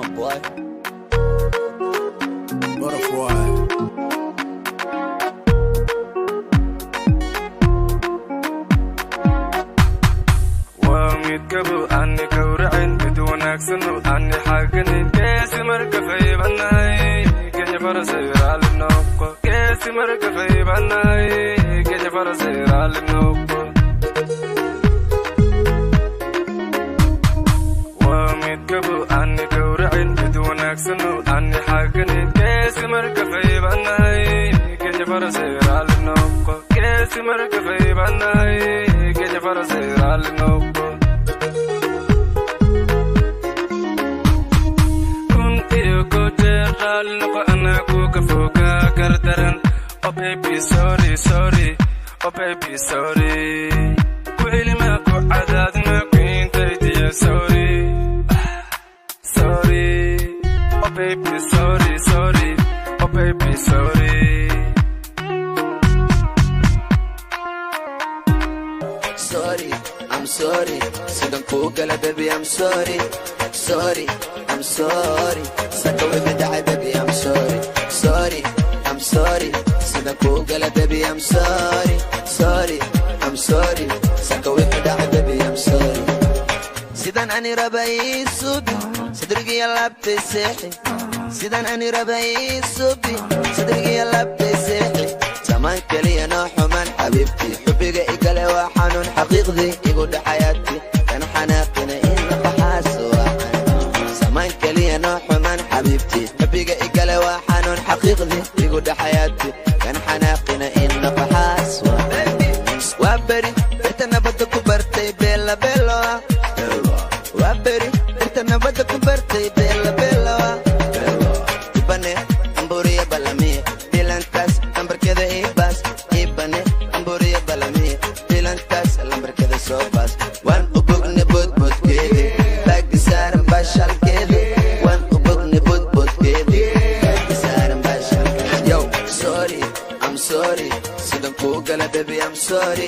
My boy. Butterfly. Waa mid gabow aani gowracin, mid wanaagsan aani xaaganin. Geesi marka faybanahay, kenya farasay raalli noqo. Geesi marka faybanahay, kenya farasay raalli noqo. Waa mid gabow aani gowracin, mid wanaagsan aani xaaganin. Geesi marka faybanahay, kenya farasay raalli noqo. Geesi marka faybanahay, kenya farasay raalli noqo. Kun iyo kow jeer raalli noqo, anaa ku kafogaa gardaran. Oh baby, sorry, sorry. Oh baby, sorry. Ku celima, ku cadaadima ku intaydiya. Sorry, sorry. Oh baby, sorry, sorry. Oh baby, sorry. Sorry, I'm sorry. Sidan kuu gala, baby, I'm sorry. Sorry, I'm sorry. Saka wixii dhacay, baby, I'm sorry. Sorry, I'm sorry. Sidan kuu gala, baby, I'm sorry. Sorry, I'm sorry. Saka wixii dhacay, baby, I'm sorry. Sidan ani raba ii subi, sadrigiya laabtay seexi. Sidan ani raba ii subi, sadrigiya laabtay seexi. Samaan keliya noo xuman xabiibtii, xubbiga igale waa xanuun xaqiiqdii igu dhaxayaati kan xanaaqina in qaxaas waacan. Samaan keliya noo xuman xabiibtii, xubbiga igale waa xanuun xaqiiqdii igu dhaxayaati kan xanaaqina in qaxaas waacan. Waa beri birta nabadda ku bartay beela beelo ah. Waa beri birta nabadda ku bartay beela beelo ah. Ibane amburiya balamiye bilantaas lambarkeeda ibaas. Ibane amburiya balamiye bilantaas lambarkeeda soo baas. Waan u bogne boodboodkeedi, baagi saaran baashalkeedi. Waan u bogne boodboodkeedi, baagi saaran baashalkeedi. Yo, sorry, I'm sorry. Sidan kuu gala, baby, I'm sorry.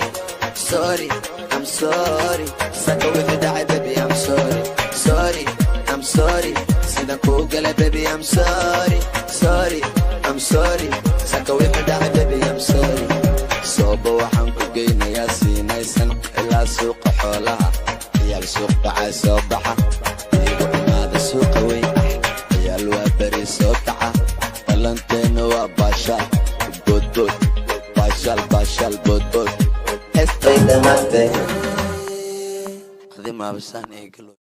Sorry, I'm sorry. Saka wixii dhacay, baby, I'm sorry. Sorry, I'm sorry. Sidan kuu gala, baby, I'm sorry. Sorry, I'm sorry. Saka wixii dhacay, baby, I'm sorry. Sooba waxaan ku geynayaa siinaysan ilaa suuqa xoolaha. Ciyaal suuq bacay soo baxa, iigu imaada suuqa weyn ah. Ciyaal waa beri soo kaca, ballanteenna waa baashaal boodbood, baashaal baashaal boodbood. Heestay dhammaatay, adimaabasaan eegalo.